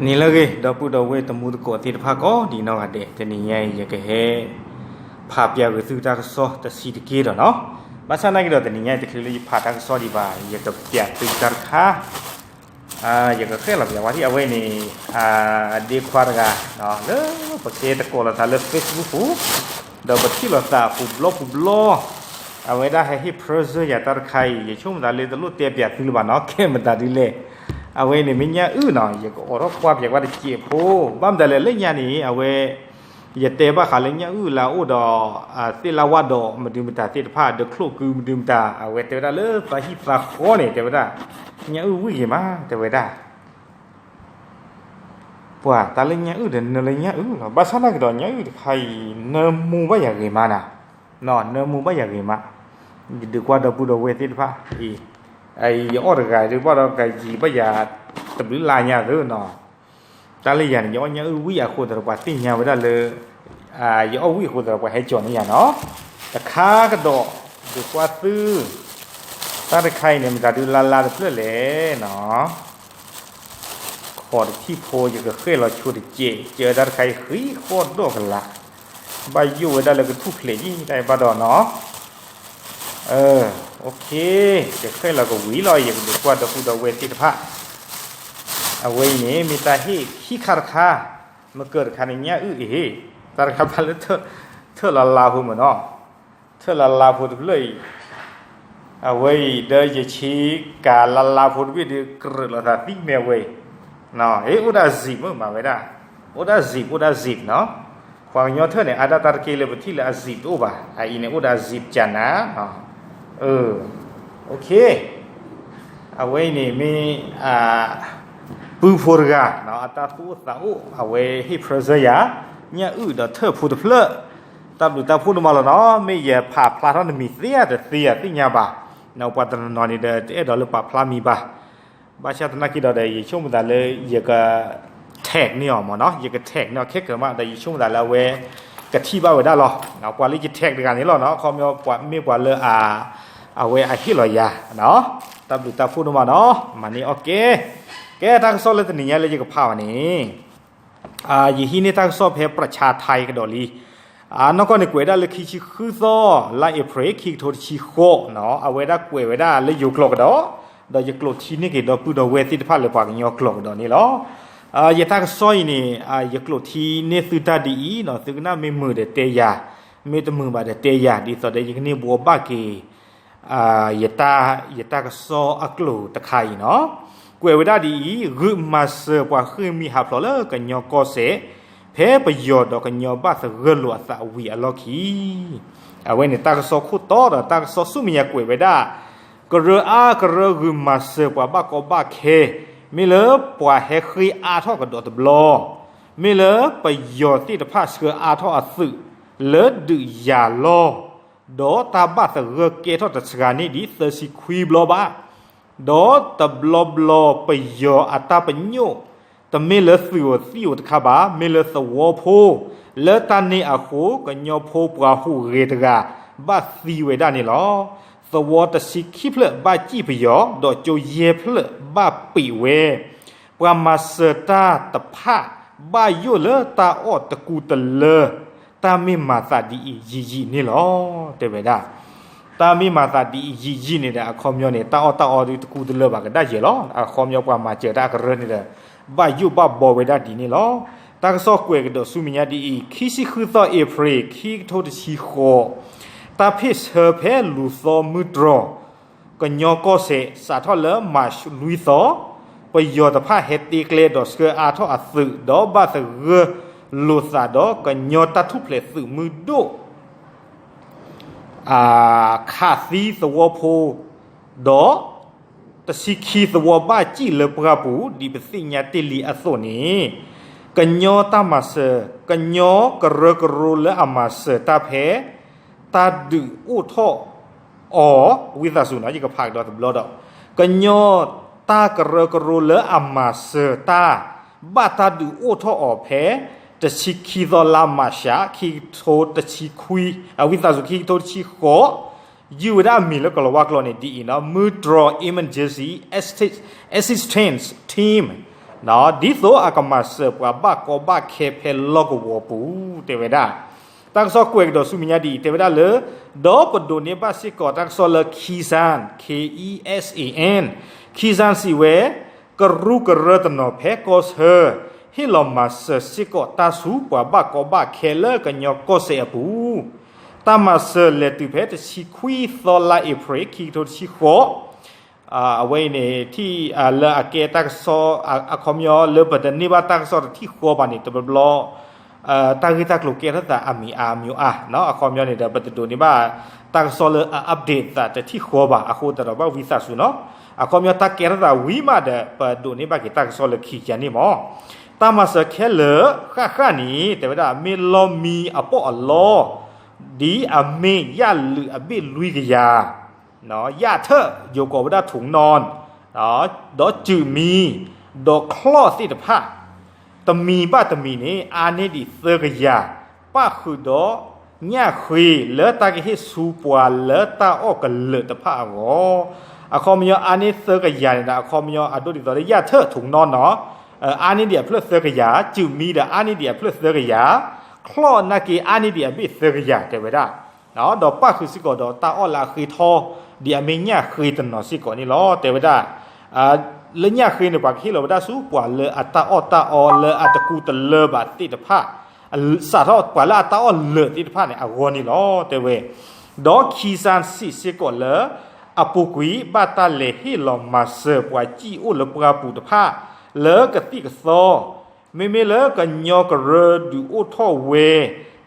နံၤလၢအဂ့ၤ ဒီပုၢ်ဒီဝဲၢ်တံၤသကိးသ့ၣ်တဖၣ်ကိးဒံးနီၢ်ဂၤဒဲး, တနံၤညါအံၤ ယကဟဲ ဖးပျးကွံာ်သုတၢ်ကစီၣ်တဆံးတက့ၢ်ဒီးနီၤ. ဘၣ်ဆၣ်သနာ်က့ဒီး တနံၤညါအံၤ တချုးလၢယဖးတၢ်ကစီၣ်ဒံးဘၣ် ယကပျးသုတၢ်တခါ ယကဃဲၣ်လီၤပျးဝဲဒၣ် အဝဲန့ၣ် ဒ့ခွါတဂၤ လၢပကဲသကိးလိာ်သးလၢ Facebook ပူၤ, ဒီးပထံၣ်လိာ်သးပူၤဘျီပူၤဘျီ, အဝဲဒၣ်ဟဲဟ့ၣ် present ယၤတၢ်တခါအံၤ ယဆိကမိၣ်သးလၢတလိၣ်တဲပျးသုလၢၤဘၣ်နီၤ, ကဲမတၤဒ်လဲၣ်. အဝဲန့ၣ်မ့ၢ်ညၣ်အုၣ်နီၤ, ယကအိးထီၣ်ကွၢ်ပျးကွၢ်တစဲးဖိ, ဘၣ်မတၤလဲၣ်လၢညါန့ၣ် အဝဲ ယတဲဘၣ်ဃးလၢညၣ်အုၣ်လၢအအိၣ်ဒီး သ့ၣ်လၢဝၣ်ဒီးမဒုမတၤသ့ၣ်တဖၣ် ဒီးချိၣ်ကုမဒုမတၤ အဝဲတဲဝဲဒၣ်လၢသးဟံၣ်သးဃီန့ၣ် တဲဝဲဒၣ် ညၣ်အုၣ်ဝံၣ်ဂ့ၤမး တဲဝဲဒၣ် ပှၤတၢ်လၢညၣ်အုၣ်ဒီးနၢလၢညၣ်အုၣ်လီၤ. ဘၣ်ဆၣ်သနာ်က့ဒီး ညၣ်အုၣ်တခါအံၤ နၢမူဘၣ်ယၤဂ့ၤမးနၤ, နၢမူဘၣ်ယၤဂ့ၤမး, ယဒုးကွၢ်ဒီပုၢ်ဒီဝဲၢ်သ့ၣ်တဖၣ်အံၤ, ယအီၣ်တဂၤဒုးဘၣ်ဒီးကယံာ်ဘၣ်ယၤ တဘျုးလါညါသ့နီၤ. တၢ်လၢယၤန့ၣ် ယအီၣ်ညၣ်အုၣ်ဝံၣ်အဃိသတးဒီး ပှၤသ့ၣ်ညါဝဲဒၣ်လၢ ယအီၣ်ဝံၣ်အဃိသတးဒီး ပှၤဟဲကၠီၤန့ၢ်ယၤနီၤ. တခါကဒီး ဒုးကွၢ်သု တၢ်တခါအံၤန့ၣ် မတၤဒုးလါလါတဖျၢၣ်လဲၣ်နီၤ. ခီၣ်တထံၣ်ဖိ ယကဃဲၣ်လီၤဆိတစဲး ကၢတၢ်တခါအံၤ ဃံဃီၣ်ဒီၣ်ကလာ်, ဘၣ်ယိၣ်ဝဲဒၣ်လၢကထူၣ်ဖျဲးယံၤ တၢ်အံၤဘၣ်ဒီးနီၤ. အ ယဃဲၣ်လီၤကဝံၤလီၤ ယကဒုးကွၢ်ဒီပုၢ်ဒီဝဲၢ်သ့ၣ်တဖၣ်. အဝဲအံၤန့ၣ် မ့ၢ်တၢ်ဟ့ၣ်ခံခါတခါ, မ့ၢ်ကၢၢ်တခါန့ၣ် ညၣ်အုၣ်အံၤ, တၢ်တခါဖးလၢ ထၢၣ်လါလါဖိမ့ၢ်နီၤ, ထၢၣ်လါလါဖိတဖျၢၣ်အံၤ, အဝဲအံၤ ဒီးယဆံးကၤလါလါဖိတဘ့ၣ်ဒီး ကြၢးလိာ်သးသံမဲာ်ဝဲအံၤ, အိၣ်ဒၣ် zip မ့ၢ်မၤဝဲဒၣ်, အိၣ်ဒၣ် zip အိၣ်ဒၣ် zip နီၤ. ပှၤကညီထၢၣ်န့ၣ် အါဒၣ်တၢ်တက့ၢ်လၢပထံၣ်လၢအ zip တအိၣ်ဘၣ်, အအံၤန့ၣ် အိၣ်ဒၣ် zip ကနၤ, အ အဝဲအံၤန့ၣ်မ့ၢ် ပုၢ်ဖိတဂၤ, အတၢ်သူၣ်အိၣ်သးအိၣ် အဝဲဟ့ၣ် present ယၤ, ညၣ်အုၣ်ဒီးထၢၣ်ဖိတဖျၢၣ်, တၢ်ဘျုးတၢ်ဖှိၣ်ဒိၣ်မးလီၤနီၤ. မ့ၢ်ယဖးဖျါထီၣ်နမံၤသ့ဧါတသ့ဧါသ့ၣ်ညါဘၣ်, ပှၤတနီၤနီၤန့ၣ်ဒီး တအဲၣ်ဒိးလၢပာ်ဖျါမံၤဘၣ်. ဘၣ်ဆၣ်သနာ်က့ဒီး ယဆိကမိၣ်သးလၢယက tag န့ၢ်အီၤမ့ၢ်နီၤ, ယက tag န့ၢ်အီၤခဲကၢၤမး ဒီးယဆိကမိၣ်သးလၢအဝဲ ကထံၣ်ဘၣ်ဝဲဒၣ်လီၤ. ပှၤလၢယ tag တဂၤန့ၣ်လီၤနီၤ, အခီပညီပှၤမ့ၢ်ပှၤလၢအ အဝဲအဟ့ၣ်လီၤယၤ, တၢ်ဘျုးတၢ်ဖှိၣ်ဒိၣ်မးနီၤ, မၤန့ၢ်အီၣ်ကဲ. ကဲတၢ်ကစီၣ်လၢတနံၤညါလၢယကဖးအီၤန့ၣ် ယဟံးန့ၢ်တၢ်ကစီၣ်ဖဲ ပြၢၣ်ဆါထါ ကဒီးလံ. အနီၢ်ကီၢ်န့ၣ် ကွဲးဒၣ်လၢခံဆံဃုသီ လါအ့ဖြ့ၣ် ခံကထိတဆံဃိးနီၤ, အဝဲဒၣ်ကွဲးဝဲဒၣ်လၢယိၤကျိာ်ကဒီး, ဒီးယကျိးထံန့ၢ်က့ၤဒီပုၢ်ဒီဝဲၢ်သ့ၣ်တဖၣ်လၢပှၤကညီကျိာ်ကဒီးန့ၣ်လီၤ. ယတၢ်ကစီၣ်အံၤန့ၣ် ယကျိးထံန့ၢ်သုတၢ်ဒ်အံၤနီၤ, သုကနၣ်မ့ၢ်မုာ်ဒီးတဲယၤ, မ့ၢ်တမုာ်ဘၣ်ဒီးတဲယၤ, ဒ်သိးဒီးယကန့ၢ်ဘှီဘၣ်က့ၤ ယတၢ်ကစီၣ်အကျိာ်တခါအံၤနီၤ, ကွဲးဝဲဒၣ်ဒ်အံၤ, ဂုာ်မၤစၢၤပှၤဃ့ၢ်မှံဟးဖျိးလၢကညီကီၢ်စဲၣ်, ဖဲပယီၤဒီးကညီဘၣ်သဂၢၢ်လိာ်အသးဝံၤအလီၢ်ခံ. အဝဲန့ၣ်တၢ်ကစီၣ်ခိၣ်တီဒီးတၢ်ကစီၣ်ဆူမဲာ်ညါကွဲးဝဲဒၣ်, ကရၢအါကရၢဂုာ်မၤစၢၤပှၤဘၣ်ကီဘၣ်ခဲ, မ့ၢ်လၢပှၤဟဲဃ့ၢ်အါထီၣ်ကဒီးတဘျီ, မ့ၢ်လၢပယီၤသ့ၣ်တဖၣ်ဆှၢအါထီၣ်အသုး, လၢဒုးယၤလီၢ် ဒီးတၢ်ဘၣ်သဂၢၢ်ကဲထီၣ်တစှၤန့ၢ်ဒံးသၢဆံခွံဘျီဘၣ်, ဒီးတဘျီဘျီပယီၤအတၢ်ပညိၣ်, တမ့ၢ်လၢသုးဧိၤသံၣ်ဧိၤတခါဘၣ်, မ့ၢ်လၢသဝီဖိ, လၢတၢ်န့ၣ်အဃိ ကညီဖိပှၤဟူးဂဲၤတဂၤ ဘၣ်သံဝဲဒၣ်န့ၣ်လီၤ. သဝီတဆံခံဖျၢၣ်ဘၣ်စံၣ်ပယီၤ, ဒီးကၠိယဲၢ်ဖျၢၣ်ဘၣ်ပံးဝဲ ပှၤမၤစၢၤတၢ်တဖၣ် ဘၣ်ယိၣ်လၢတၢ်အီၣ်တကူတလၢ, တၢ်မ့ၢ်မၤသးဒ်အံၤယံာ်ယံာ်န့ၣ်လီၤ တဲဝဲဒၣ်. တၢ်မ့ၢ်မၤသးဒ်အံၤယံာ်ယံာ်န့ၣ်ဒီး အခီပညီန့ၣ် တၢ်အီၣ်တၢ်အီဒ်တကူတလၢဘၣ်ကဒၣ်ယဲၢ်လီၤ. အခီပညီပှၤမၤစၢၤတၢ်အကရၢန့ၣ်ဒီး ဘၣ်ယိၣ်ဘၣ်ဘီဝဲဒၣ်ဒ်န့ၣ်လီၤ. တၢ်ကစီၣ်ကွဲးကဒီးဆူမဲာ်ညါဒ်အံၤ, ခံဆံဃုသီ အ့ဖြ့ၣ် ခံကထိတဆံဃိး, တၢ်ဖ့ၣ်ဆၢဖဲလူၤသီမုၢ်တြီၤ ကညီကီၢ်စဲၣ် စးထီၣ်လၢမၢ်ၡးလွံၢ်သီ, ပယီၤတဖၣ်ဟဲတ့ကျဲဒီးဆှၢအါထီၣ်အသုး ဒီးဘၣ်သဂၢၢ်လိာ်သးဒီးကညီတၢ်ထူၣ်ဖျဲးသုးမုၢ်ဒိၣ် ခးသံသဝီဖိ ဒီး တဆံခံသဝီဘၣ်စံၣ်လၢပှၢ်ပူၤ ဒ်ပသ့ၣ်ညါတ့ၢ်လံအသိးန့ၣ်, ကညီတၢ်မၤစၢၤ, ကညီကရၢကရိလၢအမၤစၢၤတၢ်ဖဲ တၢ်ဒုးအိၣ်ထီၣ်အီၤ, ဝံသးစူၤနီၤ ယကဖးကဒီးတဘျီဒီး, ကညီတၢ်ကရၢကရိလၢအမၤစၢၤတၢ် ဘၣ်တၢ်ဒုးအိၣ်ထီၣ်အီၤဖဲ တဆံခံသီလါမၢ်ၡး ခံကထိတဆံခွံ, အဝံသးစူၤ ခံကထိတဆံဃိး, ယုၢ်ဝဲဒၣ်အမံၤလၢကလီၤဝါကျိာ်န့ၣ်ဒ်အံၤနီၤ, မုၢ်တြီၤ Emergency Assistance Team, ဒ်သိးအကမၤစၢၤပှၤဘၣ်ကီဘၣ်ခဲဖဲလီၢ်ကဝီၤပူၤ တဲဝဲဒၣ်. တၢ်ကစီၣ်ကွဲးကဒီးဆူမဲာ်ညါဒ်အံၤ တဲဝဲဒၣ်လၢ ဒီးပဒိးန့ၢ်ဘၣ်စ့ၢ်ကီးတၢ်ကစီၣ်လၢ Kisan, K E S A N, Kisan စံးဝဲ ကရူၢ်ကရၢတနီၤဖဲကီၢ်ဆၢ ဟ့ၣ်လီၤမၤစၢၤစ့ၢ်ကီးတၢ်ဆူပှၤဘၣ်ကီဘၣ်ခဲလၢကညီကီၢ်စဲၣ်အပူၤ တၢ်မၤစၢၤလဲၤတုၤဖဲတဆံခွံသီလါအ့ဖြ့ၣ် ခံကထိတဆံဃိး အဝဲအံၤန့ၣ် ထံၣ်လၢအကဲတၢ်ကစီၣ် အခီပညီလၢပတန့ၢ်ဘၣ်တၢ်ကစီၣ်တထံၣ်ဃီဘၣ်န့ၣ် တဘျီဘျီ တၢ်ဂ့ၢ်တၢ်ကျိၤကဲထီၣ်သးအမံၤအါမံၤအါ အခီပညီန့ၣ်ဒီး ပတဒိးန့ၢ်ဘၣ်တၢ်ကစီၣ်လၢအ update သးတထံၣ်ဃီဘၣ် အဃိသတးဒီးဘၣ်ဝံသးစူၤနီၤ အခီပညီတၢ်ကဲထီၣ်သးဝံၤမးဒီး ပဒိးန့ၢ်ဘၣ်က့ၤတၢ်ကစီၣ်လၢခံကန့ၣ်မး တၢ်မၤစၢၤခဲလၢာ်ဃၣ်ဃၣ်န့ၣ် တဲဝဲဒၣ် မ့ၢ်လီမံအပီၢ်အလီ ဒ်အမ့ၢ်ယၣ်လုာ်အဘ့ၣ်လွံၢ်ကယၤ ယၣ်ထၢၣ် ယိၤကိးဝဲဒၣ် ထုးနီၢ် ဒီးစုးမံ ဒီးချီၣ်သ့ၣ်တဖၣ် တမံၤဘၣ်တမံၤန့ၣ် အါန့ၢ်ဒံးသၢကယၤ ပၣ်ဃုာ်ဒီး ညၣ်ဃ့လၢတၢ်ကဟ့ၣ်ဆူပှၤလၢတၢ်အီၣ်ကလၢာ်တဖၣ်အဂီၢ် အခီပညီအါန့ၢ်သၢကယၤန့ၣ်ဒီး အခီပညီအဒိဒ်သိးလၢယၣ်ထၢၣ် ထုးနီၢ်နီၤ အါန့ၢ်ဒံးအဖျၢၣ်သၢကယၤ စုးမံဒီးအါန့ၢ်ဒံးအဖျၢၣ်သၢကယၤ ချီၣ်နာ်က့အါန့ၢ်ဒံးအဘ့ၣ်သၢကယၤ တဲဝဲဒၣ် ဒီးပၣ်ဃုာ်စ့ၢ်ကီးဒီးတၢ်အီၣ်လၢအဃ့ထီ ဒ်အမ့ၢ်ညၣ်ဃ့တနီၤစ့ၢ်ကီးန့ၣ်လီၤ တဲဝဲဒၣ် လၢညၣ်ဃ့န့ၣ် ပှၤကဟ့ၣ်လီၤဝဲဒၣ်ဆူပှၤလၢအတၢ်အီၣ်တၢ်အီလၢအတကူတလၢဘၣ်သ့ၣ်တဖၣ် စးထီၣ်ပှၤလၢအတၢ်အီၣ်လၢာ်သ့ၣ်တဖၣ်န့ၣ် အဂီၢ်န့ၣ်လီၤ တဲဝဲ ဒီးခံစၢ်စံးစ့ၢ်ကီးလၢ အပူၤကွံာ်ဘၣ်တၢ်လဲၤဟ့ၣ်လီၤမၤစၢၤပှၤစံၣ်အိၣ်လၢပှၢ်ပူၤတဖၣ် လၢကသံၣ်ကသီ မ့မ့ၢ်လၢကညီကရၢဒုးအိၣ်ထီၣ်ဝဲ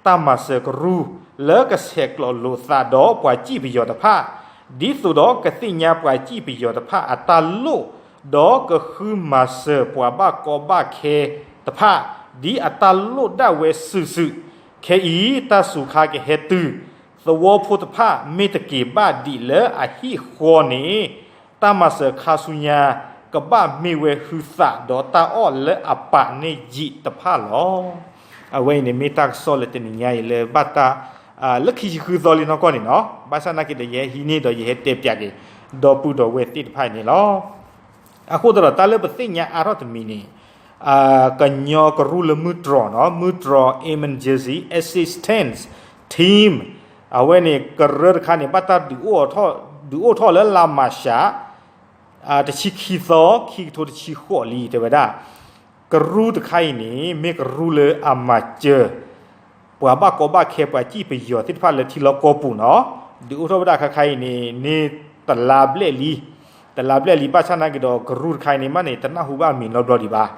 တၢ်မၤစၢၤကရူၢ် လၢကဆဲးကျိးလိာ်သးဒီးပှၤစံၣ်ပယီၤတဖၣ် ဒ်သိးဒီးကသ့ၣ်ညါပှၤစံၣ်ပယီၤတဖၣ်အတၢ်လိၣ် ဒီးကဃုမၤစၢၤပှၤဘၣ်ကီဘၣ်ခဲတဖၣ် ဒ်အတၢ်လိၣ်ဒၣ်ဝဲစုာ်စုာ် ခဲအံၤတၢ်စူၤခါကဟဲတုၤ သဝီဖိတဖၣ်မ့ၢ်တက့ၤဘၣ်ဒံးလၢအဟံၣ်ဃီန့ၣ် တၢ်မၤစၢၤခါဆူညါ ကဘၣ်မ့ၢ်ဝဲဟုသးဒီးတၢ်အီၣ်လၢအပာ်န့ၢ်ယံာ်တဖၣ်လီၤ. အဝဲအံၤန့ၣ်မ့ၢ်တၢ်ကစီၣ်လၢတနံၤညါအံၤလၢဘၣ်တၢ် လၢခံဆံဃုသီလံနီၢ်ကီၢ်န့ၣ်နီၤ ဘၣ်ဆၣ်နာ်က့ဒီးယဟဲဟံးန့ၢ်ဒီးယဟဲတဲပၠးက့ၤ ဒီပုၢ်ဒီဝဲၢ်သ့ၣ်တဖၣ်အံၤန့ၣ်လီၤ. အဃိသတးဒီးတၢ်လၢပသ့ၣ်ညါအါထီၣ်တမံၤန့ၣ် ကညီကရူၢ်လၢမုၢ်တြီၤနီၤ မုၢ်တြီၤ Emergency Assistance Team အဝဲန့ၣ် ကရၢတခါန့ၣ် ဘၣ်တၢ်ဒုးအိၣ်ထီၣ် ဒုးအိၣ်ထီၣ်လၢလါမၢ်ၡး တဆံခံသီ ခံကထိတဆံဃိးလံ တဲဝဲဒၣ် ကရူၢ်တခါအံၤန့ၣ် မ့ၢ်ကရူၢ်လၢအမၤစၢၤ ပှၤဘၣ်ကီဘၣ်ခဲပှၤစံၣ်ပယီၤသ့ၣ်တဖၣ်လၢထံလီၢ်ကီၢ်ပူၤနီၤ ဒုးအိၣ်ထီၣ်ဝဲဒၣ်ခါခါအံၤန့ၣ် န့ၢ်တလါဘျဲၣ်လံ တလါဘျဲၣ်လံ ဘၣ်ဆၣ်နာ်က့ဒီးကရူၢ်တခါအံၤန့ၣ် မ့ၢ်န့ၣ် တနၢ်ဟူဘၣ်အမံၤနီတဘျီဒံးဘၣ်.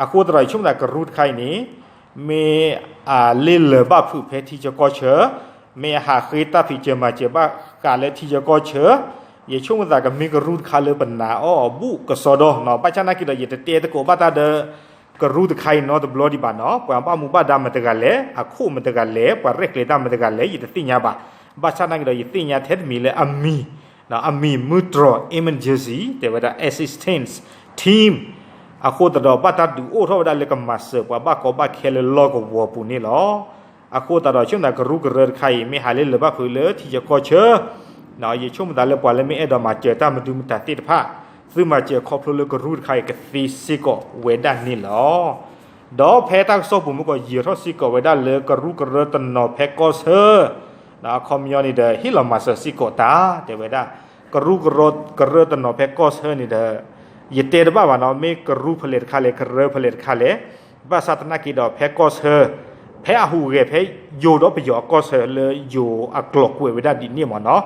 အဃိသတးဒီး ယဆိကမိၣ်သးကရူၢ်တခါအံၤန့ၣ် မ့ၢ်အလ့လၢၤဘၣ်ဖုးဖဲထံဆၢကီၢ်ဆၢ မ့ၢ်အဟးဃ့တၢ်ဖံးစၢၤမၤစၢၤဘၣ်ဃးလၢထံဆၢကီၢ်ဆၢ ယဆိကမိၣ်သးကမ့ၢ်ကရူၢ်တခါလၢပနာ်အီၤအဘူးကစီဒီနီၤ ဘၣ်ဆၣ်နာ်က့ဒီး ယတတဲသကိးဘၣ်တၢ်ဒီး ကရူၢ်တခါအံၤနီတဘျီဒံးဘၣ်နီၤ ပှၤဘၣ်မူဘၣ်ဒါမတၤတဂၤလဲၣ် အခိၣ်မတၤတဂၤလဲၣ် ပှၤရဲၣ်ကျဲၤတၢ်မတၤတဂၤလဲၣ် ယတသ့ၣ်ညါဘၣ်. ဘၣ်ဆၣ်နာ်က့ဒီး ယသ့ၣ်ညါထဲတမံၤလၢအမံၤ အမံၤမုၢ်တြီၤ Emergency တဲဝဲဒၣ် Assistance Team အဃိသတးဒီး ဘၣ်တၢ်ဒုးအိၣ်ထီၣ်ဝဲဒၣ်လၢကမၤစၢၤပှၤဘၣ်ကီဘၣ်ခဲလၢလီၢ်ကဝီၤပူၤန့ၣ်လီၤ. အဃိသတးဒီး ဆိကမိၣ်သးကရူၢ်ကရၢတခါအံၤ မ့ၢ်ဟးလ့လၢၤဘၣ်ဖုးလၢထံဆၢကီၢ်ဆၢ ယဆိကမိၣ်သးလၢပှၤလၢမ့ၢ်အဲၣ်ဒိးမၤစၢၤတၢ်မဒုမတၤသ့ၣ်တဖၣ် သုမၤစၢၤခီဖျိလၢကရူၢ်တခါအံၤကသ့စ့ၢ်ကီးဝဲဒၣ်န့ၣ်လီၤ. ဒီးဖဲတၢ်ကစီၣ်ပူၤမ့ၢ်ကီး ယၢၤထီၣ်စ့ၢ်ကီးဝဲဒၣ်လၢကရူၢ်ကရၢတနီၤဖဲကီၢ်ဆၢ အခီပညီန့ၣ်ဒီး ဟ့ၣ်လီၤမၤစၢၤစ့ၢ်ကီးတၢ် တဲဝဲဒၣ် ကရူၢ်ကရၢတနီၤဖဲကီၢ်ဆၢန့ၣ်ဒီး ယတဲတဘၣ်ဘၣ်နီၤ မ့ၢ်ကရူၢ်ဖဲလဲၣ်တခါလဲၣ် ကရၢဖဲလဲၣ်တခါလဲၣ် ဘၣ်ဆၣ်သနာ်က့ဒီး ဖဲကီၢ်ဆၢ ဖဲအဟူးဂဲၤဖဲယိၤဒီးပယီၤအကီၢ်ဆၢလၢယိၤအကျိာ်ကွဲးဝဲဒၣ်ဒ်န့ၣ်မ့ၢ်နီၤ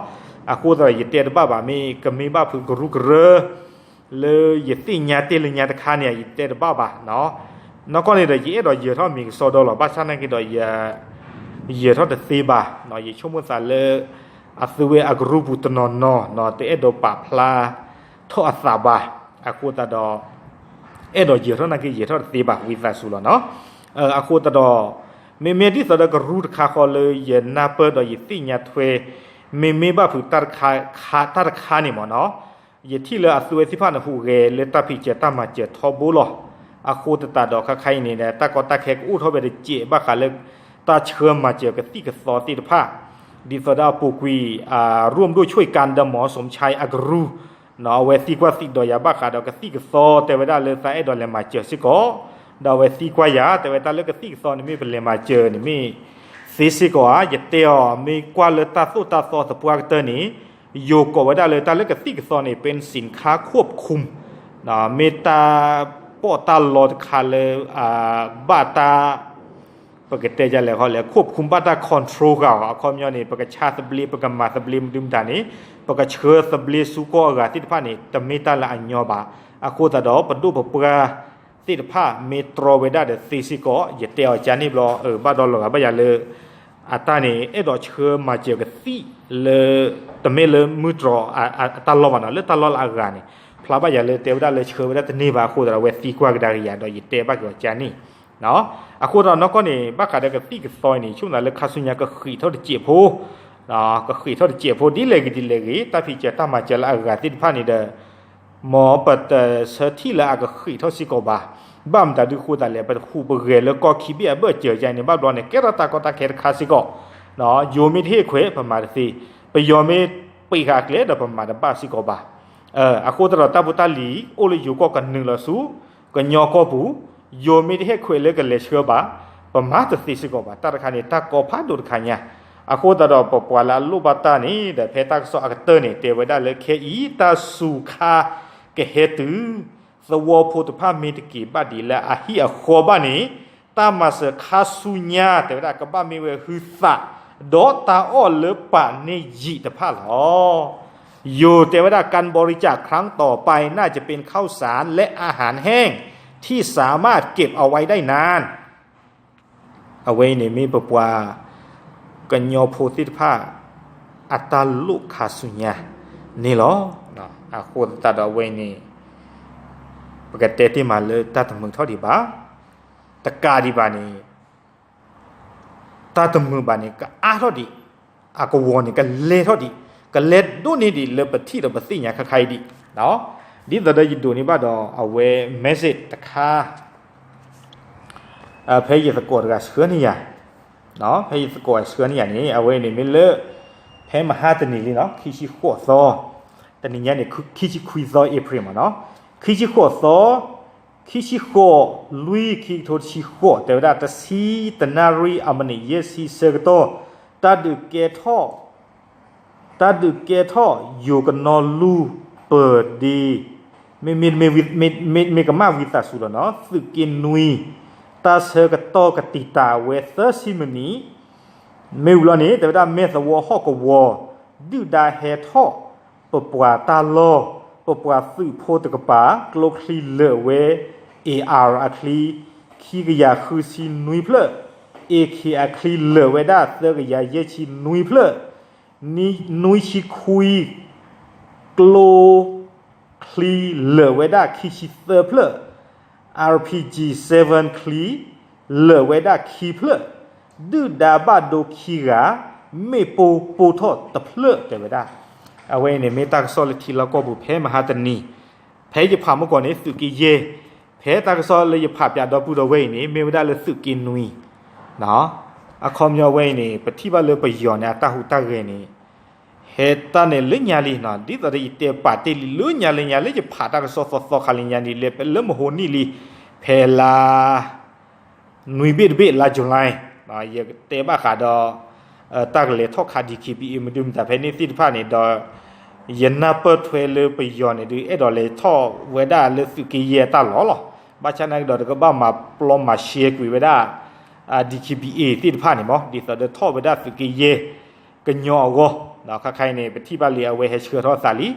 အဃိသတးဒီးယတဲတဘၣ်ဘၣ် မ့ၢ်ကမ့ၢ်ဘၣ်ဖုးကရူၢ်ကရၢ လၢယသ့ၣ်ညါတ့ၢ်လၢညါတခါန့ၣ် ယတဲတဘၣ်ဘၣ်နီၤ နီၢ်ကီၢ်န့ၣ်ဒီး ယအဲၣ်ဒိးယၢၤထီၣ်မံၤကစီဒီလီၤ ဘၣ်ဆၣ်သနာ်က့ဒီး ယၢၤထီၣ်တသ့ဘၣ်နီၤ ယဆိကမိၣ်သးလၢ အသုဝဲအကရူၢ်ပူၤတနီၤနီၤနီၤ တအဲၣ်ဒိးပာ်ဖျါထီၣ်အသးဘၣ် အဃိသတးဒီး အဲၣ်ဒိးယၢၤထီၣ်နာ်က့ ယၢၤထီၣ်တသ့ဘၣ် ဝံသးစူၤလီၤနီၤ အဃိသတးဒီး မ့မ့ၢ်ဒ်သိးဒီးကရူၢ်တခါဃီလၢယနၢ်ပၢၢ်ဒီးယသ့ၣ်ညါထွဲ မ့မ့ၢ်ဘၣ်ဖုးတၢ်တခါ တၢ်တခါန့ၣ်မ့ၢ်နီၤ ယထံၣ်လၢအသုဝဲသ့ၣ်တဖၣ်န့ၣ် ဟူးဂဲၤလၢတၢ်ဖံးစၢၤတၢ်မၤစၢၤထီဘိလီၤ. အဃိသတးဒီးခါခါအံၤန့ၣ် တၢ်ကီတၢ်ခဲကအိၣ်ထီၣ်ဝဲတစဲးဘၣ်ဃးလၢ တၢ်ဆှၢမၤစၢၤကသံၣ်ကသီသ့ၣ်တဖၣ် ဒ်သိးဒီးအပူၤကွံာ် ရူမ်ဒိၣ်ဆွံၣ်ကၣ်ဒီး မီၤစိမ်ၡါအကရူၢ် အဝဲသံကွၢ်သံဒီးယၤဘၣ်ဃးဒီးကသံၣ်ကသီ တဲဝဲဒၣ်လၢသးအဲၣ်ဒိးလဲၤမၤစၢၤစ့ၢ်ကီး, ဒီးအဝဲသံကွၢ်ယၤ တဲဝဲတၢ်လၢကသံၣ်ကသီန့ၣ်မ့ၢ်ပလဲၤမၤစၢၤန့ၣ်မ့ၢ်သ့စ့ၢ်ကီးဧါ, ယတဲအီၤ မ့ၢ်ကွၢ်လၢတၢ်သိၣ်တၢ်သီသပှၢ်ကတၢၢ်န့ၣ် ယိၤကိးဝဲဒၣ်လၢတၢ်လၢကသံၣ်ကသီန့ၣ် ပ့ၣ်စံၣ်ခါခိၣ်ခူမ် မ့ၢ်တၢ်ပီၣ်တၢ်လီတခါလၢ ဘၣ်တၢ် ပကတဲဒ်လဲၣ်ဃီလဲၣ် ခိၣ်ခူမ် ဘၣ်တၢ် control ဃာ်အီၤ အခီပညီန့ၣ် ပကဆါသဘျ့ ပကမၤသဘျ့မဒုမတၤန့ၣ် ပကဆှၢသဘျ့ဆူကီၢ်အဂၤသ့ၣ်တဖၣ်န့ၣ် တမ့ၢ်တၢ်လၢအညီဘၣ်. အဃိသတးဒီး ပဒိၣ်ပပှၢ်သ့ၣ်တဖၣ်မ့ၢ်တြီဝဲဒၣ်ဒီးသ့စ့ၢ်ကီး ယတဲအီၤကန့ၣ်ဘျီ ဘၣ်ဒီလီၤဂာ်ဘၣ်ယၤလၢ အတၢ်န့ၣ် အဲၣ်ဒိးဆှၢမၤစၢၤကသံၣ်လၢ တမ့ၢ်လၢမုၢ်တြီၤအတၢ်လီၢ်ဘၣ်နီၤ လၢတၢ်လီၢ်လၢအဂၤန့ၣ် ဖျါဘၣ်ယၤလၢတဲဝဲဒၣ်လၢဆှၢဝဲဒၣ်တန့ၢ်ဘၣ်အဃိသတးဒီး အဝဲသံကွၢ်ကဒါက့ၤယၤဒီးယတဲဘၣ်က့ၤအီၤကန့ၣ် အဃိသတးဒီးနီၢ်ကီၢ်န့ၣ် ဘၣ်ဃးဒီးကသံၣ်ကသီအံၤန့ၣ် ဆိကမိၣ်သးလၢခါဆူညါကဃံးထီၣ်တစဲးဖိ ကဃံးထီၣ်တစဲးဖိ ဒ်လဲၣ်ဂ့ၤဒ်လဲၣ်ဂ့ၤ တၢ်ဖံးစၢၤတၢ်မၤစၢၤလၢအဂၤသ့ၣ်တဖၣ်န့ၣ်ဒီး မ်ပတဆၢထံၣ်လၢအကဃံးထီၣ်စ့ၢ်ကီးဘၣ်. ဘၣ်မတၤဒုးဃိသတးလဲၣ် ပဃူးပဂဲၤလၢကီၢ်ခံဘ့ၣ်အဘၢၣ်စၢၤယါန့ၣ် ဘၣ်ဘျီန့ၣ် ကဲထီၣ်တၢ်ကီတၢ်ခဲတခါစ့ၢ်ကီး ယိၤမ့ၢ်တဟ့ၣ်ခွဲး ပမၤတသ့, ပယီၤမ့ၢ်ပံးဃာ်ကျဲဒီးပမၤတဘၣ်စ့ၢ်ကီးဘၣ်. အဃိသတးဒီးတၢ်ဖိတၢ်လံၤ အိၣ်လၢယိၤကီၢ်ကနုာ်လီၤဆူ ကညီကီၢ်ပူၤ, ယိၤမ့ၢ်တဟ့ၣ်ခွဲးလၢကလဲၤဆှၢဘၣ်, ပမၤတသ့စ့ၢ်ကီးဘၣ်. တၢ်တခါန့ၣ် တၢ်ကီဖးဒိၣ်တခါညါ, အဃိသတးဒီးပပှၤလၢအလိၣ်ဘၣ်တၢ်န့ၣ်ဒီး ဖဲတၢ်ကစီၣ်အကတၢၢ်န့ၣ် တဲဝဲဒၣ်လၢခဲအံၤ တၢ်စူၤခါကဟဲတုၤ သဝီဖိတဖၣ်မ့ၢ်တက့ၤဘၣ်ဒံးလၢအဟံၣ်အဃီဘၣ်န့ၣ် တၢ်မၤစၢၤခါဆူညါ တဲဝဲဒၣ်ကဘၣ်မ့ၢ်ဝဲဟုသး ဒီးတၢ်အီၣ်လၢပာ်န့ၢ်ယံာ်တဖၣ်လီၤ. ယိၤတဲဝဲဒၣ် การบริจาคครั้งต่อไปน่าจะเป็นข้าวสารและอาหารแห้งที่สามารถเก็บเอาไว้ได้นาน အဝဲအံၤန့ၣ်မ့ၢ်ပပှၤကညီဖိသ့ၣ်တဖၣ် အတၢ်လိၣ်ခါဆူညါန့ၣ်လီၤ. အဃိသတးဒီးအဝဲအံၤန့ၣ် ပကတဲတ့ၢ်မးလၢတၢ်တမုာ်ထီၣ်ဒံးဘၣ်, တကးဒံးဘၣ်န့ၣ် တၢ်တမုာ်ဘၣ်န့ၣ် ကအါထီၣ်ဒံး, အကဝီၤန့ၣ် ကလဲၤထီၣ်ဒံး, ကလဲၤဒိၣ်န့ၢ်ဒံးလၢပထံၣ်ဒီးပသ့ၣ်ညါခါခါအံၤဒံး, ဒ်သိးဒီးယဒိးန့ၢ်ဘၣ်ဒီးအဝဲ message တခါ ဖဲယသကိးတဂၤဆှၢန့ၢ်ယၤ, ဖဲယသကိးဆှၢန့ၢ်ယၤန့ၣ် အဝဲန့ၣ်မ့ၢ်လၢ ဖဲမဟါတနံၤလံနီၤ ခံဆံဃိးသီ, တနံၤညါန့ၣ် ခံဆံခွံသီ April မးနီၤ, ခံဆံဃိးသီ, ခံဆံဃိးလွံၢ် ခံကထိတဆံဃိး တဲဝဲဒၣ် တဆံတနၣ်ရံၣ်အမံးနံးယဲၢ်ဆံဆၢကတီၢ်, တၢ်ဒုးကဲထီၣ် တၢ်ဒုးကဲထီၣ်ယိၤကနီၤလူၤပၢၤဒ့, မ့မ့ၢ် မ့ၢ်ကမၣ်ဝံသးစူၤလီၤနီၤ သုးက့နွံ တၢ်ဆၢကတီၢ်ကတံာ်တာ်ဝဲသၢဆံမံးနံး, မ့ၢ်ဝံၤလီၤန့ၣ် တဲဝဲဒၣ်မဲၢ်သဝီဟီၣ်ကဝီၤ ဒုၣ်ဒါဟဲထီၣ် ပပှၤတၢ်လီၢ် ပပှၤသုးဖိတကပၤ ကျိချံလၢာ်ဝဲ A R အချံ ခံကယၤဃုဆံနွံဖျၢၣ်, A K အချံလၢာ်ဝဲဒၣ် သၢကယၤယဲၢ်ဆံနွံဖျၢၣ်, နွံဆံခွံ ကျိချံလၢာ်ဝဲဒၣ် ခံဆံသၢဖျၢၣ်, R P G seven ချံ လၢာ်ဝဲဒၣ်ခံဖျၢၣ်, ဒုၣ်ဒါဘၣ်ဒိခံဂၤ မ့ၣ်ပိၢ်ပိၢ်ထီၣ်တဖျၢၣ် တဲဝဲဒၣ်. အဝဲအံၤန့ၣ် မ့ၢ်တၢ်ကစီၣ်လၢထံလီၢ်ကီၢ်ပူၤ ဖဲမဟါတနံၤ, ဖဲယဖးမုၢ်ကီၢ်န့ၣ် သုးက့ယဲၢ်, ဖဲတၢ်ကစီၣ်လၢယဖးပၠးဒီပုၢ်ဒီဝဲၢ်အံၤန့ၣ် မ့ၢ်ဝဲဒၣ်လၢသုးက့နွံ အခီပညီဝဲအံၤန့ၣ် ပထံၣ်ဘၣ်လၢပယီၤန့ၣ် အတၢ်ဟူးတၢ်ဂဲၤန့ၣ် ဟဲတၢ်န့ၣ်လၢညါလံ, ဒ်သိးဒီးယတဲပာ်တ့ၢ်လံလၢညါလၢညါလၢယဖးတၢ်ကစီၣ်သီသီခါလၢညါန့ၣ် လၢပလၢမဟိနံၣ်လံ, ဖဲလါ နွံဘ့ၣ်တဘ့ၣ်လါ July, ယတဲဘၣ်ဃးဒီး တၢ်ကလဲၤထီၣ်ခး D K B A မဒုမတၤဖဲန့ၣ်သ့ၣ်တဖၣ်န့ၣ်ဒီး ယနၢ်ပၢၢ်ထွဲလၢပယီၤန့ၣ်ဒုး အဲၣ်ဒိးလဲၤထီၣ်ဝဲဒၣ်လၢသုးက့ယဲၢ်အတၢ်လီၢ်လီၤ. ဘၣ်ဆၣ်နာ်က့ဒီး တကဘၣ်မၤပျီမၤရှဲကွံာ်ဝဲဒၣ် D K B A သ့ၣ်တဖၣ်န့ၣ်မး ဒ်သိးဒီးထီၣ်ဝဲဒၣ်သုးက့ယဲၢ်ကညီအဂီၢ်, ခါခါအံၤန့ၣ် ပထံၣ်ဘၣ်လံအဝဲဟဲဆှၢထီၣ်အသးလံ, ဒီး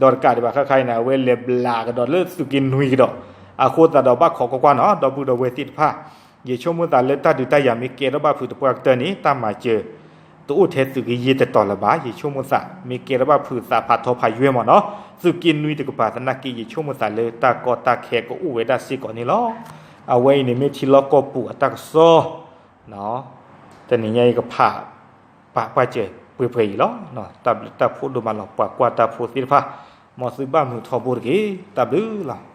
တကးဒံးဘၣ်ခါခါအံၤန့ၣ် အဝဲလဲၤဘျးကဒီးလၢသုးက့နွံကဒီး, အဃိသတးဒီးဘၣ်ခိးကွၢ်ကွၢ်နီၤ ဒီပုၢ်ဒီဝဲၢ်သ့ၣ်တဖၣ်, ယဆိကမိၣ်သးလၢတၢ်ဒုးတၢ်ယၤမ့ၢ်ကဲထီၣ်ဘၣ်ဖုးသပှၢ်ကတၢၢ်န့ၣ် တၢ်မၤစၢၤ တအိၣ်ထဲသုးက့ယဲၢ်တတီၤလၢၤဘၣ်, ယဆိကမိၣ်သး မ့ၢ်ကဲထီၣ်ဘၣ်ဖုးသးဖးထီဖးယွဲၢ်မးနီၤ, သုးက့နွံတကပၤသနာ်က့ ယဆိကမိၣ်သးလၢတၢ်ကီတၢ်ခဲကအိၣ်ဝဲဒၣ်စ့ၢ်ကီးန့ၣ်လီၤ. အဝဲအံၤန့ၣ်မ့ၢ်ထံလီၢ်ကီၢ်ပူၤအတၢ်ကစီၣ်, တနံၤညါအံၤကဖး ပာ်ပှၢ်စၢၤပှဲၤပှဲၤအံၤလီၤ. တၢ်ဘျုးတၢ်ဖှိၣ်ဒိၣ်မးလီၤ ပှၤကွၢ်တၢ်ဖိသ့ၣ်တဖၣ်, မ်သုဘၣ်မုာ်ထီဘိတက့ၢ်. တၢ်ဘျုးလီၤ.